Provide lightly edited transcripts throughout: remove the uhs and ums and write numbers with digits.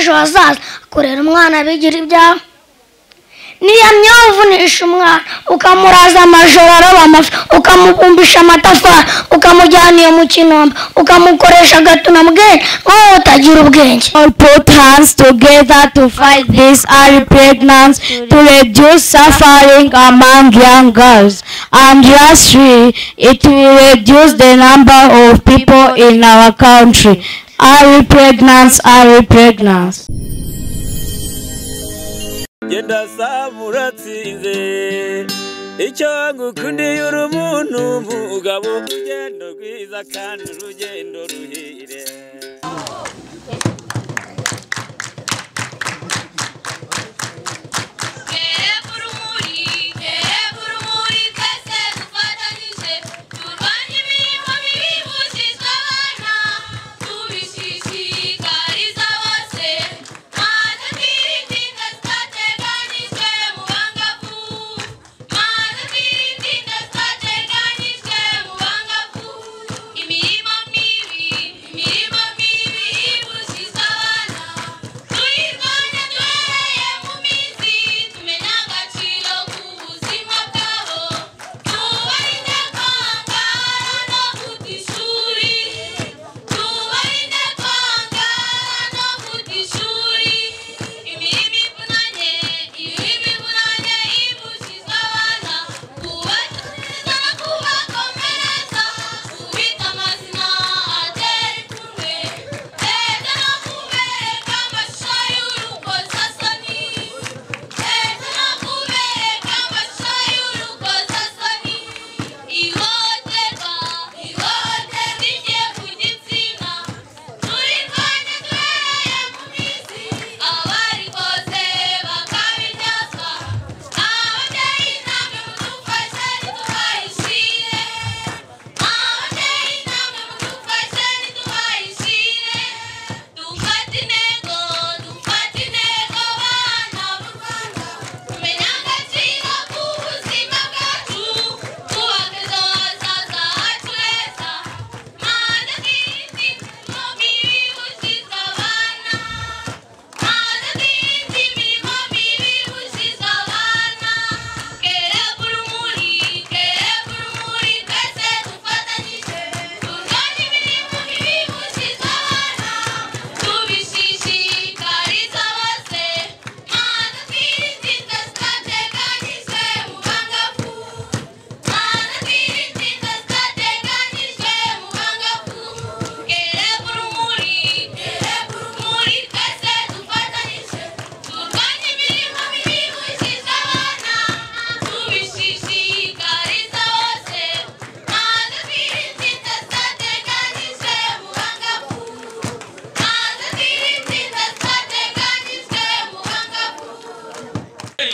bw'ejo hazaza kurera umwana bigira ibyaha. Niyamye uvunisha umwana ukamuraza amajoro aroba amafi, ukamubumbisha amatafari, ukamujyana iyo mu kinombe, ukamukoresha agatunambwenge nk'uwo utagira ubwenge. All put hands together to fight this early pregnancy, to reduce suffering among young girls. And lastly, it will reduce the number of people in our country. Early pregnancy, early pregnancy. Genda samuratsinze icyo ngukundiye uri umuntu mugabo, urugendo rwiza kandi urugendo ruhire.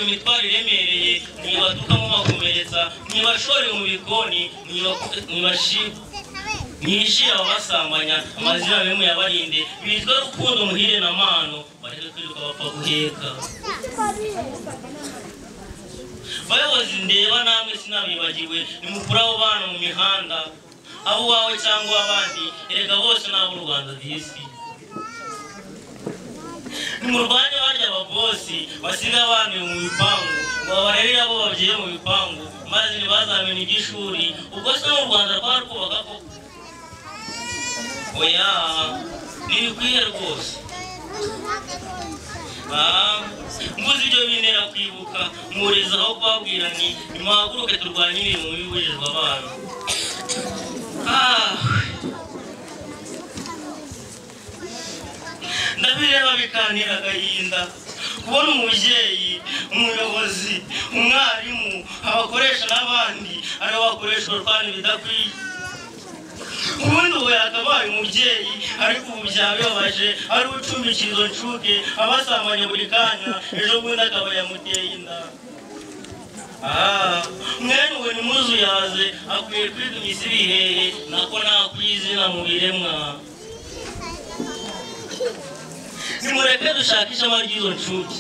Imitwaro iremereye mwibatuka mubakomeretsa, mwibashore mu bikoni, mwishira ababasambanya, amazina bimwe yabarinde bitwa Rukundo, Muhire na Mano, bareke kwiruka bapfa guheka. Bayobozi ndeba namwe sinabibagiwe, nimukure abo bana mu mihanda, abo wawe cyangwa abandi, erega bose nabo u Rwanda disi. Nimurwanye barya ababosi basiga abana mu bipangu ngo babarerere abo babyeyi mu bipangu, maze ntibazamenye iby'ishuri. Ubwo se mu Rwanda twarwubaka koko? Oya, ntibikwiye rwose. Mvuze ibyo bintera kwibuka, mwuriza aho kubabwira nti nimuhaguruke turwanye imirimo mibi ibujijwe abana. Ndabireba bikantera agahinda kubona umubyeyi, umuyobozi, umwarimu, abakoresha n'abandi aribo bakoresha urwani bidakwiye. Ubundi ubu yakabaye umubyeyi, ariko ubu byababaje ari ucumbikira izo nshuke abasambanya buri kanya, ejo bundi akaba yamuteye inda. Mwene uwe nimuzuyaze, akwiye kwiga imisi ibihehe, nako nakwizina mu biremwa. Nimureke dushake ishema ry'izo nshuti.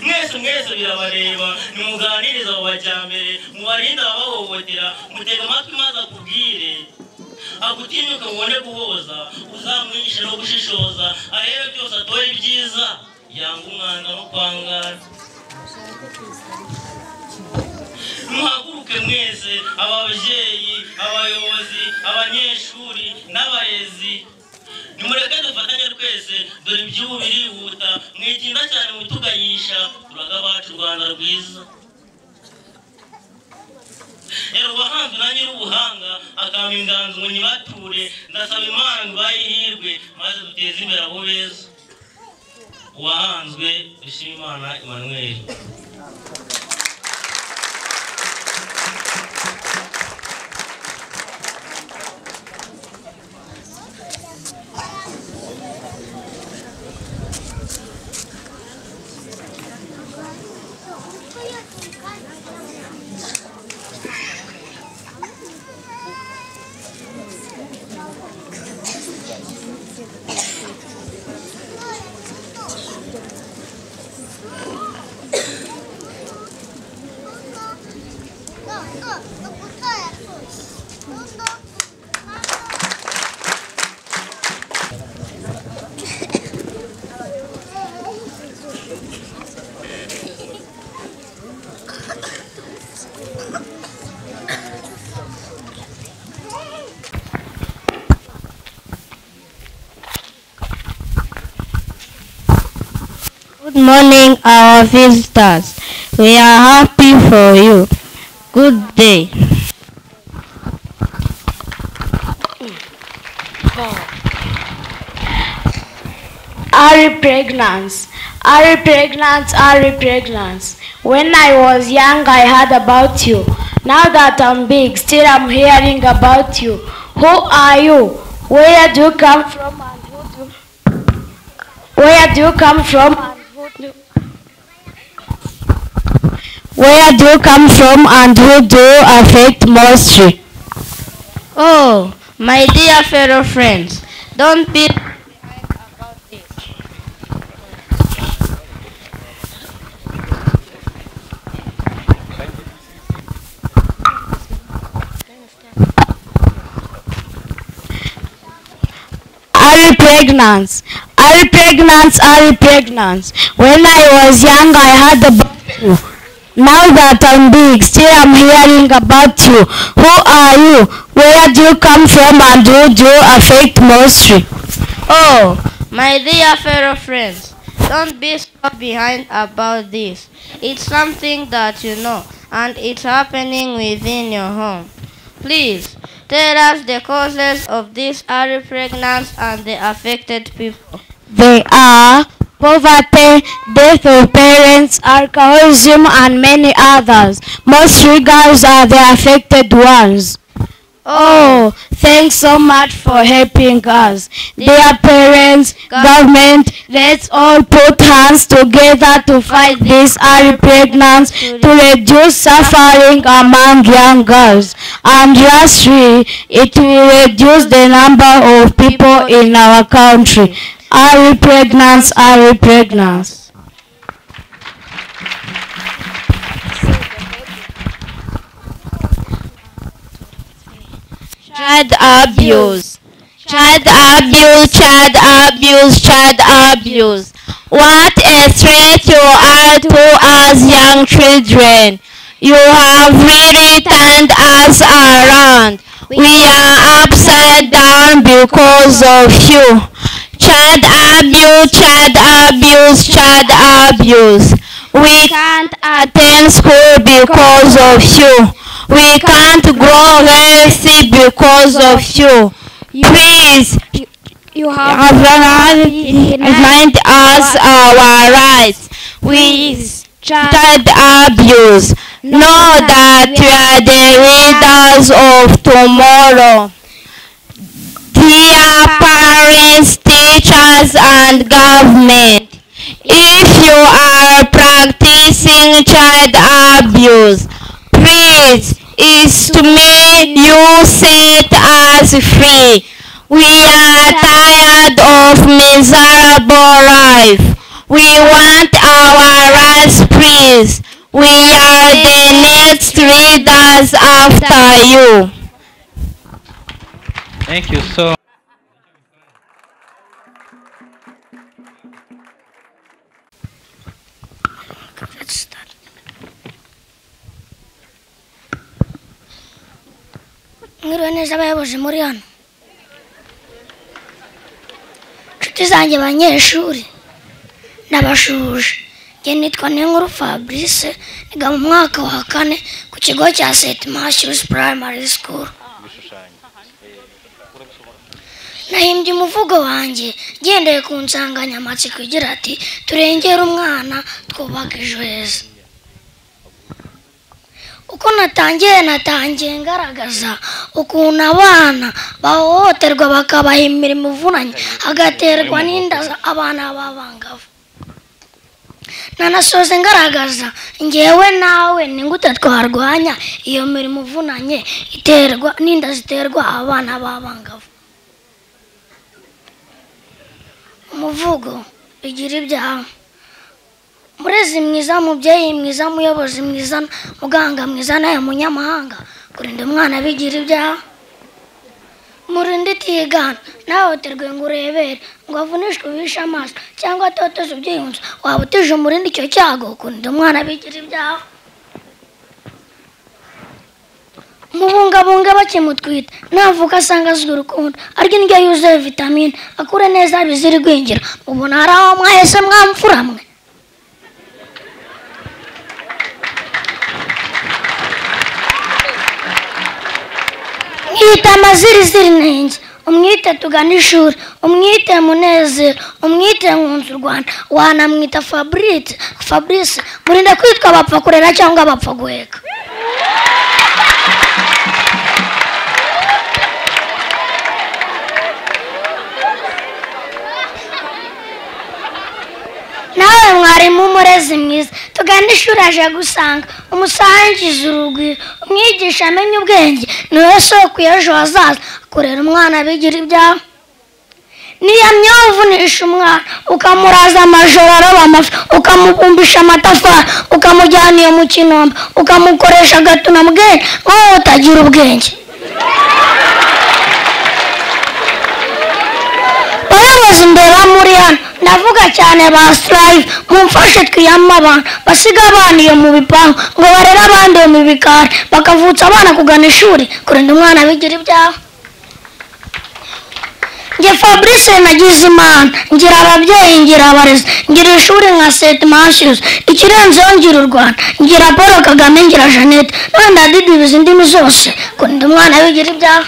Mwese mwese birabareba, nimuganirize abo bajyambere, mubarinde ababahohotera, mutege amatwi maze akubwire. Agutinyuka ubone guhoza, uzamwigishe no gushishoza, arebe byose atore ibyiza, yanga umwanda no kwangara. Muhaguruke mwese, ababyeyi, abayobozi, abanyeshuri n'abarezi. Nimureke dufatanye twese, dore iby'ubu birihuta, mwitinda cyane mutugayisha, turaga abacu Rwanda rwiza. Ubuhanzi na nyir'ubuhanga akamba inganzo ngo nyibature, ndasaba Imana ngo ibahe maze duteze imbere abo beza. Uwahanzwe Dushimimana Emmanuel. Good morning, our visitors. We are happy for you. Good day. Early pregnancy. Early pregnancy, early pregnancy. When I was young, I heard about you. Now that I'm big, still I'm hearing about you. Who are you? Where do you come from? And who do? Where do you come from? And who do? Where do you come from and who do you affect mostly? Oh, my dear fellow friends, don't be behind about this. Early pregnancy, early pregnancy, early pregnancy. When I was young, I heard about you. Now that I'm big, still I'm hearing about you. Who are you? Where do you come from and who do you affect mostly? Oh, my dear fellow friends, don't be so behind about this. It's something that you know, and it's happening within your home. Please, tell us the causes of this early pregnancy and the affected people. They are poverty, death of parents, alcoholism, and many others. Most girls are the affected ones. Oh, thanks so much for helping us. Dear parents, government, let's all put hands together to fight this early pregnancy to reduce suffering among young girls. And lastly, it will reduce the number of people in our country. Early pregnancy, early pregnancy. Child abuse, child abuse, child abuse, child abuse. What a threat you are to us young children. You have really turned us around. We are upside down because of you. Child abuse, child abuse, child abuse. We can't attend school because of you. We can't grow healthy because of you. Please, you have remind us our rights. We child abuse. Know that we are the leaders of tomorrow. Dear parents, teachers, and government, if you are practicing child abuse, please, it's to me you set us free. We are tired of miserable life. We want our rights, please. We are the next leaders after you. Thank you so Let's start. Mwiriwe neza abayobozi muri hano, inshuti zanjye banyeshuri, ndabashuhuje. Njye nitwa Niyonkuru Fabrice, niga mu mwaka wa kane ku kigo cya St Matthews Primary School. Nahimbye umuvugo wanjye ngendeye ku nsanganyamatsiko igira ati turengere umwana twubake ejo heza. Uko natangiye ngaragaza ukuntu abana bahohoterwa bakabaha imirimo ivunanye, hagaterwa n'inda abana b'abangavu. Nanasoze ngaragaza ngewe nawe ni gute twarwanya iyo mirimo ivunanye iterwa n'inda ziterwa abana b'abangavu. Umuvugo bigira ibyaha. Murezi mwiza, mubyeyi mwiza, muyobozi mwiza, muganga mwiza nawe munyamahanga, kurinda umwana bigira ibyaha. Murinde itigana, ntahohoterwe ngo urebere, ngo avunishwe ubishe amaso cyangwa atoteze ubyiyunze, waba utije umurindi icyo cyago. Kurinda umwana bigira ibyaha. Mubungabunge bakimutwita, navuka asanga azwi urukundo, arya indyo yuzuye vitamine, akure neza bizira igwingira. Mubona hari aho mwahese mwamfura mwe. Mwite amaziriziri ntenge, umwite tugane ishuri, umwite Munezero, umwite Nkunzi u Rwanda, wanamwita Fabrice, murinde kwitwa bapfa kurera cyangwa bapfa guheka. Nawe mwarimu umurezi mwiza, tugane ishuri aje gusanga, umusangiza urugwiro, umwigisha amenye ubwenge, niwe soko y'ejo hazaza. Kurera umwana bigira ibyaha. Niyamye uvunisha umwana, ukamuraza amajoro aroba amafi, ukamubumbisha amatafari, ukamujyana iyo mu kinombe, ukamukoresha agatunambwenge nk'uwo utagira ubwenge. Bayobozi imbere muri hano, ndavuga cyane ba Strive, mumfashe twiyame abantu basiga abana iyo mu bipangu ngo barere abandi iyo mu bikari, bakavutsa abana kugana ishuri. Kurinda umwana bigira ibyaha. Njye Fabrice nagize Imana, ngira ababyeyi, ngira abarezi, ngira ishuri nka St Matthews, ikirenzeho ngira u Rwanda, ngira Paul Kagame, ngira Jeannette, none ndadidibiza indimi zose. Kurinda umwana bigira ibyaha.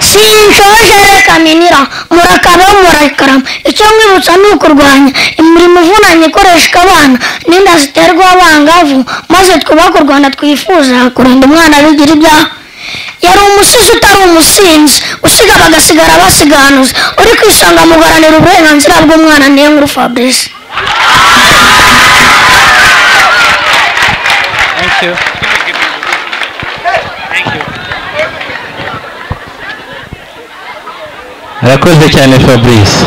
Sinshoje reka minira, murakabeho murakarama. Icyo nkwibutsa ni ukurwanya imirimo ivunanye ikoreshwa abana n'inda ziterwa abangavu, maze twubake u Rwanda twifuza. Kurinda umwana bigira ibyaha. Yari umusizi utari umusinzi, usiga bagasigara basiganuza, uri kwisanga mugaranira uburenganzira bw'umwana. Niyonkuru Fabrice. Thank you. Thank you. Arakoze cyane Fabrice.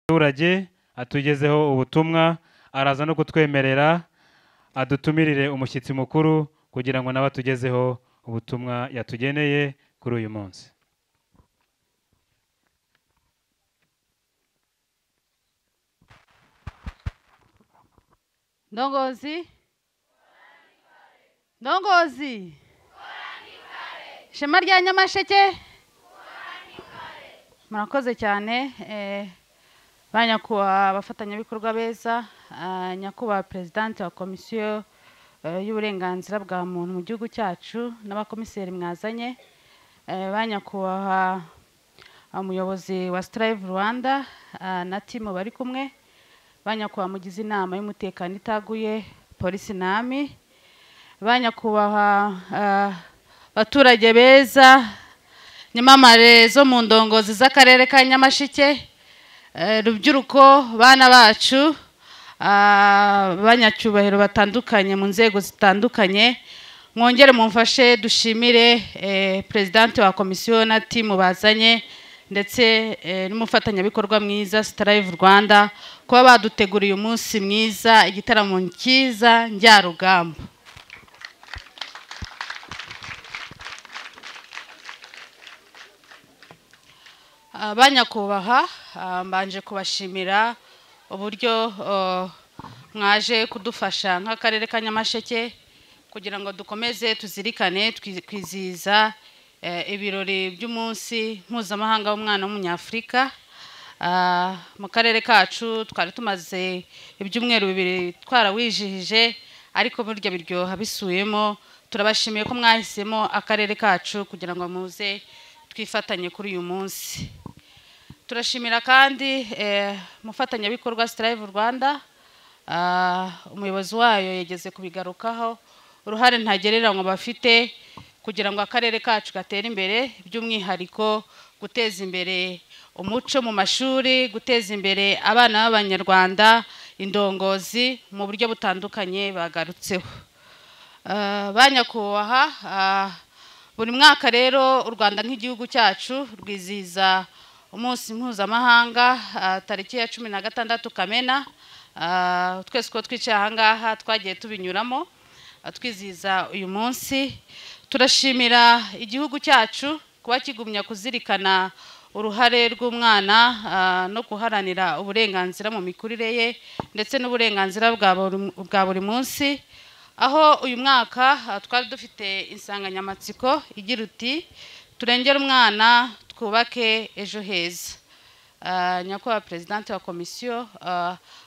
Abaturage atugezeho ubutumwa, araza no kutwemerera adutumirire umushyitsi mukuru kugira ngo nawe atugezeho ubutumwa yatugeneye kuri uyu munsi. Ndongozi, Ndongozi, ishema rya Nyamasheke, murakoze cyane. Banyakuba abafatanyabikorwa beza, Nyakubahwa Presidente wa Komisiyo y'uburenganzira bwa muntu mu gihugu cyacu n'abakomiseri mwazanye, ba nyakubahwa umuyobozi wa Strive Rwanda na team bari kumwe, ba nyakubahwa mugize inama y'umutekano itaguye polisi nami, ba nyakubahwa baturage beza nyamamare zo mu ndongozi z'akarere ka Nyamasheke, rubyiruko bana bacu, abanyacyubahiro batandukanye mu nzego zitandukanye, mwongere mumfashe dushimire Presidente wa Komisiyo na team bazanye ndetse n'umufatanyabikorwa mwiza Strive Rwanda kuba baduteguriye umunsi mwiza, igitaramo cyiza njyarugamba. Abanyakubaha, mbanje kubashimira uburyo mwaje kudufasha nk'akarere ka Nyamasheke kugira ngo dukomeze tuzirikane kwizihiza ibirori by'umunsi mpuzamahanga w'umwana w'umunyafurika. Mu karere kacu twari tumaze ibyumweru bibiri twarawijihije, ariko burya biryoha bisuyemo. Turabashimiye ko mwahisemo akarere kacu kugira ngo muze twifatanye kuri uyu munsi. Turashimira kandi mufatanyabikorwa Strive Rwanda, umuyobozi wayo yageze kubigarukaho uruhare ntagereranywa bafite kugira ngo akarere kacu gatere imbere, by'umwihariko guteza imbere umuco mu mashuri, guteza imbere abana b'Abanyarwanda indongozi mu buryo butandukanye bagarutseho. Banyakubaha, buri mwaka rero u Rwanda nk'igihugu cyacu rwizihiza umunsi mpuzamahanga tariki ya 16 Kamena. Twese ko twicaye aha ngaha twagiye tubinyuramo twizihiza uyu munsi. Turashimira igihugu cyacu kuba kigumya kuzirikana uruhare rw'umwana no guharanira uburenganzira mu mikurire ye ndetse n'uburenganzira bwa buri munsi, aho uyu mwaka twari dufite insanganyamatsiko igira uti turengere umwana twubake ejo heza. Nyakubahwa Presidente wa Komisiyo,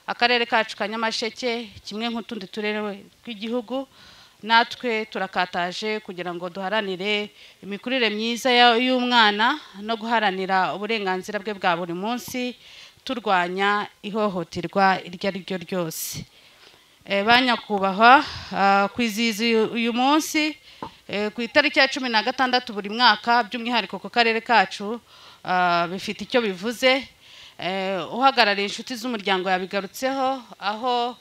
akarere kacu ka Nyamasheke kimwe nk'utundi turere tw'igihugu natwe turakataje kugira ngo duharanire imikurire myiza y'umwana no guharanira uburenganzira bwe bwa buri munsi, turwanya ihohoterwa iryo ari ryo ryose. Banyakubahwa, kwizihiza uyu munsi ku itariki ya 16 buri mwaka by'umwihariko ku karere kacu bifite icyo bivuze. Uhagarariye inshuti z'umuryango yabigarutseho, aho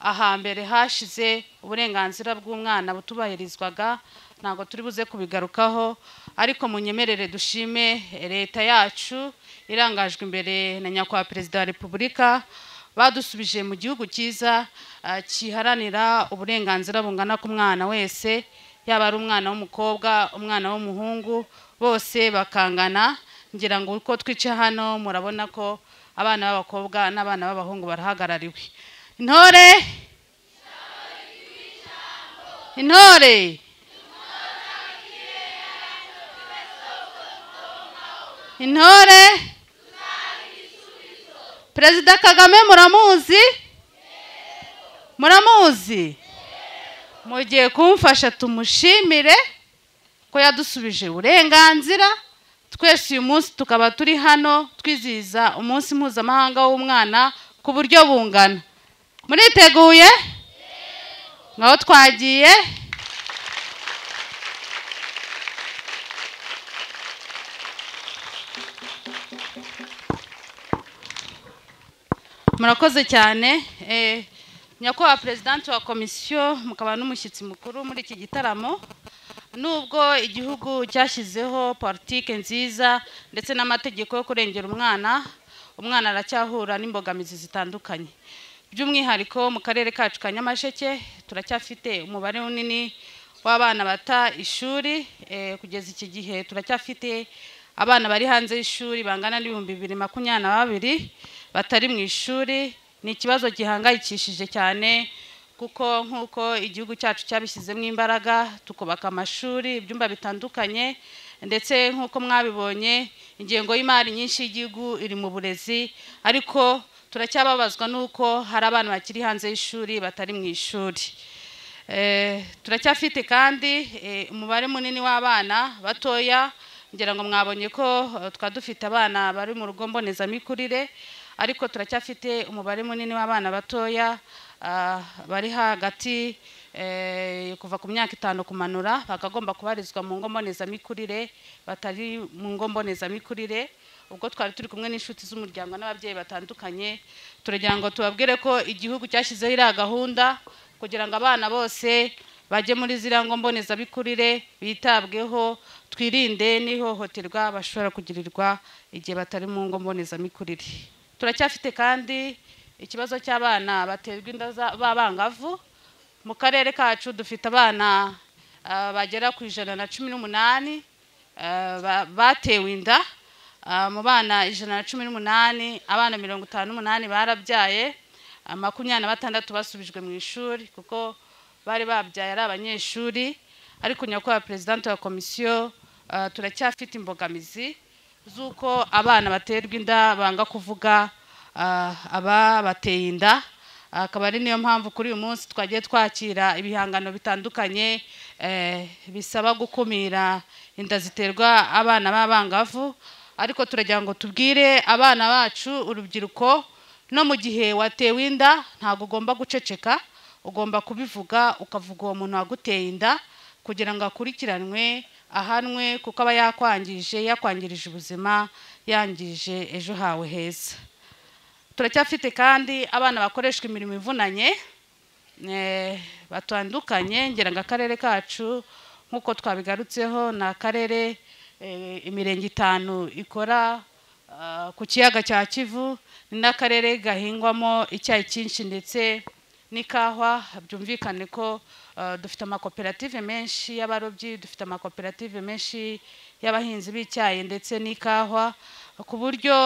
ahambere hashize uburenganzira bw'umwana butubahirizwaga, ntabwo turi buze kubigarukaho, ariko munyemerere dushime leta yacu irangajwe imbere na nyakubahwa Perezida wa Repubulika, badusubije mu gihugu cyiza kiharanira uburenganzira bungana ku mwana wese, yaba ari umwana w'umukobwa, umwana w'umuhungu, bose bakangana. Ngira ngo uko twice hano murabona ko abana b'abakobwa n'abana b'abahungu barahagarariwe. Intore, intore, intore. Perezida Kagame muramuzi? Muramuzi? Mugiye kumfasha tumushimire ko yadusubije uburenganzira. Twese uyu munsi tukaba turi hano twizihiza umunsi mpuzamahanga w'umwana ku buryo bungana. Muriteguye? Ngaho twagiye. Murakoze cyane. Nyakubahwa Presidente wa Komisiyo, mukaba n'umushyitsi mukuru muri iki gitaramo, nubwo igihugu cyashyizeho politike nziza ndetse n'amategeko yo kurengera umwana, umwana aracyahura n'imbogamizi zitandukanye. By'umwihariko mu karere kacu ka Nyamasheke turacyafite umubare munini w'abana bata ishuri. Kugeza iki gihe turacyafite abana bari hanze y'ishuri bangana n'ibihumbi 2022 batari mu ishuri. Ni ikibazo gihangayikishije cyane, kuko nk'uko igihugu cyacu cyabishyizemo imbaraga tukubaka amashuri, ibyumba bitandukanye, ndetse nk'uko mwabibonye ingengo y'imari nyinshi y'igihugu iri mu burezi, ariko Turacyababazwa nuko hari abana bakiri hanze y'ishuri batari mu ishuri. Turacyafite kandi umubare munini w'abana batoya, ngira ngo mwabonye ko twa dufite abana bari mu rugo mbonezamikurire, ariko turacyafite umubare munini w'abana batoya bari hagati kuva ku myaka 5 kumanura bakagomba kubarizwa mu ngo mbonezamikurire batari mu ngo mbonezamikurire. Ubwo twari turi kumwe n'inshuti z'umuryango n'ababyeyi batandukanye, turagira ngo tubabwire ko igihugu cyashyizeho iriya gahunda kugira ngo abana bose bajye muri ziriya ngo mbonezamikurire bitabweho, twirinde n'ihohoterwa bashobora kugirirwa igihe batari mu ngo mbonezamikurire. Turacyafite kandi ikibazo cy'abana baterwa inda b'abangavu. Mu karere kacu dufite abana bagera ku 118 batewe inda. Mu bana 118, abana 58 barabyaye, 26 basubijwe mu ishuri kuko bari babyaye ari abanyeshuri. Ariko nyakubahwa President wa komisiyo, turacyafite imbogamizi z'uko abana baterwa inda banga kuvuga aba bateye inda. Akaba ari niyo mpamvu kuri uyu munsi twagiye twakira ibihangano bitandukanye bisaba gukumira inda ziterwa abana b'abangavu. Ariko turagira ngo tubwire abana bacu, urubyiruko, no mu gihe watewe inda ntabwo ugomba guceceka, ugomba kubivuga, ukavuga uwo muntu waguteye inda kugira ngo akurikiranwe, ahanwe, kuko aba yakwangije, yakwangirije ubuzima, yangije ejo hawe heza. Turacyafite kandi abana bakoreshwa imirimo ivunanye batandukanye. Ngira ngo akarere kacu nk'uko twabigarutseho ni akarere imirenge 5 ikora ku kiyaga cya Kivu, ni n'akarere gahingwamo icyayi cyinshi ndetse n'ikawa. Byumvikane ko dufite amakoperative menshi y'abarobyi, dufite amakoperative menshi y'abahinzi b'icyayi ndetse n'ikawa, ku buryo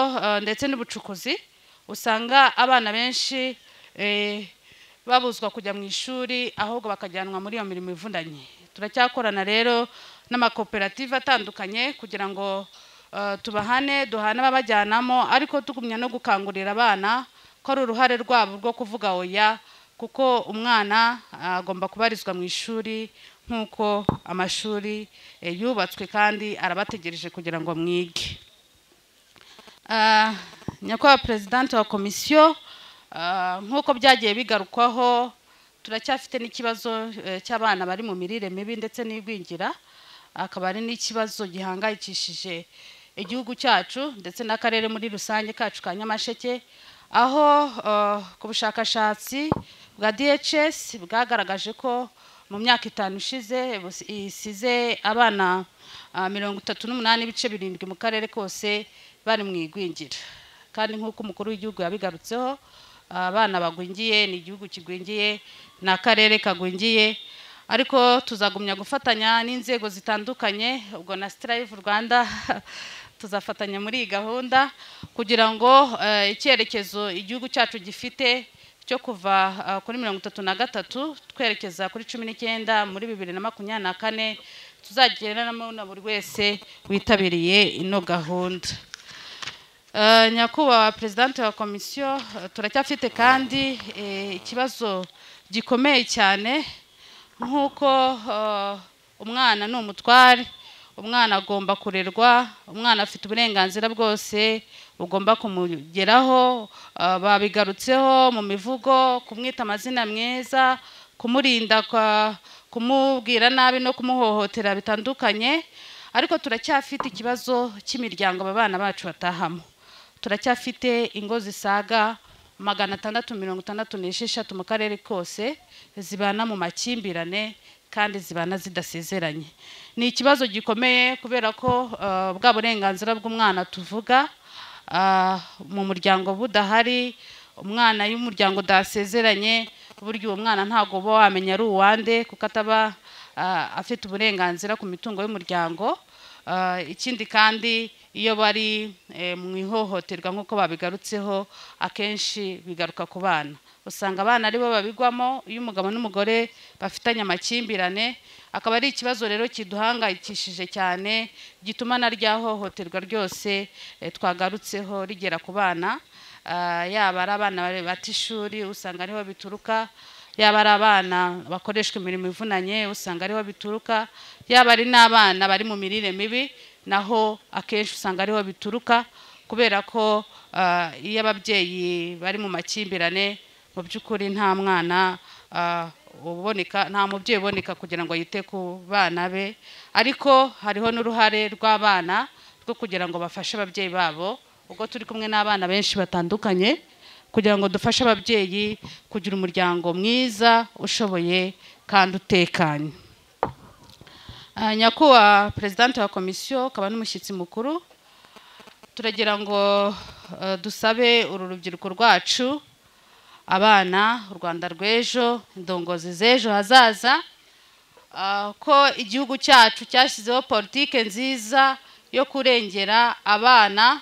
ndetse n'ubucukuzi usanga abana benshi babuzwa kujya mu ishuri ahubwo bakajyanwa muri iyo mirimo ivunanye. Turacyakorana rero n'amakoperative atandukanye kugira ngo tubahane, duhane ababajyanamo, ariko tugumya no gukangurira abana ko ari uruhare rwabo rwo kuvuga oya, kuko umwana agomba kubarizwa mu ishuri nk'uko amashuri yubatswe kandi arabategereje kugira ngo mwige. Nyakubahwa President wa komisiyo, nk'uko byagiye bigarukwaho, turacyafite n'ikibazo cy'abana bari mu mirire mibi ndetse n'igwingira, akaba ari n'ikibazo gihangayikishije igihugu cyacu ndetse n'akarere muri rusange kacu ka Nyamasheke, aho ku bushakashatsi bwa DHS bwagaragaje ko mu myaka 5 ishize isize abana 38.7 mu karere kose bari mu igwingira. Kandi nk'uko umukuru w'igihugu yabigarutseho, abana bagwingiye ni igihugu kigwingiye, ni akarere kagwingiye. Ariko tuzagumya gufatanya n'inzego zitandukanye, ubwo na Strive Rwanda tuzafatanya muri iyi gahunda kugira ngo icyerekezo igihugu cyacu gifite cyo kuva kuri 33 twerekeza kuri 19 muri 2024 tuzagereramo na buri wese witabiriye ino gahunda. Nyakubahwa President wa komisiyo, turacyafite kandi ikibazo gikomeye cyane nk'uko umwana ni umutware, umwana agomba kurerwa, umwana afite uburenganzira bwose bugomba kumugeraho. Babigarutseho mu mivugo, kumwita amazina meza, kumurinda kumubwira nabi no kumuhohotera bitandukanye. Ariko turacyafite ikibazo cy'imiryango aba bana bacu batahamo. Turacyafite ingo zisaga 666 mu karere kose zibana mu makimbirane kandi zibana zidasezeranye. Ni ikibazo gikomeye kubera ko bwa burenganzira bw'umwana tuvuga mu muryango budahari, umwana y'umuryango udasezeranye, burya uwo mwana ntago uba wamenya ari uwande kuko ataba afite uburenganzira ku mitungo y'umuryango. Ikindi kandi iyo bari mu ihohoterwa nk'uko babigarutseho, akenshi bigaruka ku bana, usanga abana aribo babigwamo iyo umugabo n'umugore bafitanye amakimbirane. Akaba ari ikibazo rero kiduhangayikishije cyane, gituma na rya hohoterwa ryose twagarutseho rigera ku bana. Yaba ari abana bata ishuri usanga ariho bituruka, yaba ari abana bakoreshwa imirimo ivunanye usanga ariho bituruka, yaba ari n'abana bari mu mirire mibi naho akenshi usanga ariho bituruka, kubera ko iyo ababyeyi bari mu makimbirane mu by'ukuri nta mwana uboneka, nta mubyeyi uboneka kugira ngo yite ku bana be. Ariko hariho n'uruhare rw'abana rwo kugira ngo bafashe ababyeyi babo, ubwo turi kumwe n'abana benshi batandukanye kugira ngo dufashe ababyeyi kugira umuryango mwiza ushoboye kandi utekanye. Nyakubahwa Perezidante wa Komisiyo akaba n'umushyitsi mukuru, turagira ngo dusabe uru rubyiruko rwacu, abana, u Rwanda rw'ejo, indongozi z'ejo hazaza, ko igihugu cyacu cyashyizeho politike nziza yo kurengera abana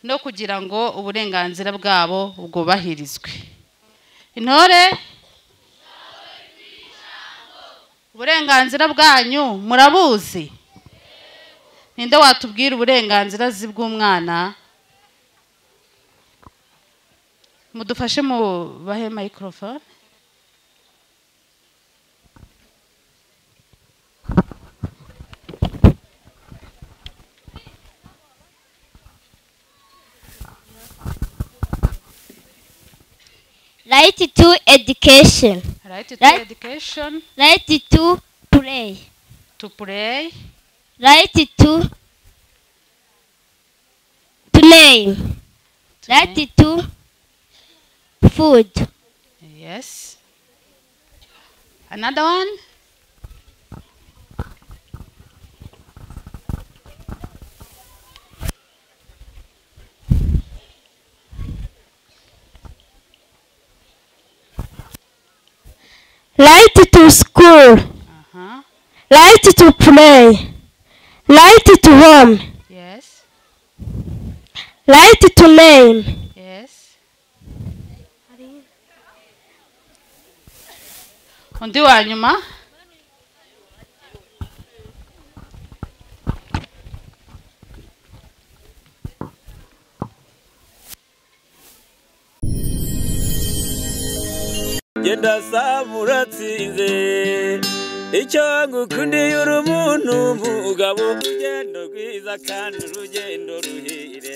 no kugira ngo uburenganzira bwabo bwubahirizwe. Intore, uburenganzira bwanyu murabuzi? Ninde watubwira uburenganzira bw'umwana? Mudufashe mu bahe microphone. Right to education. Right to education. Right to play. To play. Right to name. Right to food. Yes. Another one. Right to school. Right to play. Right to home. Yes. Right to name. Yes. Undi wa nyuma. Genda samuratsinze icyo ngukundiye uri umuntu mugabo, urugendo rwiza kandi urugendo ruhire.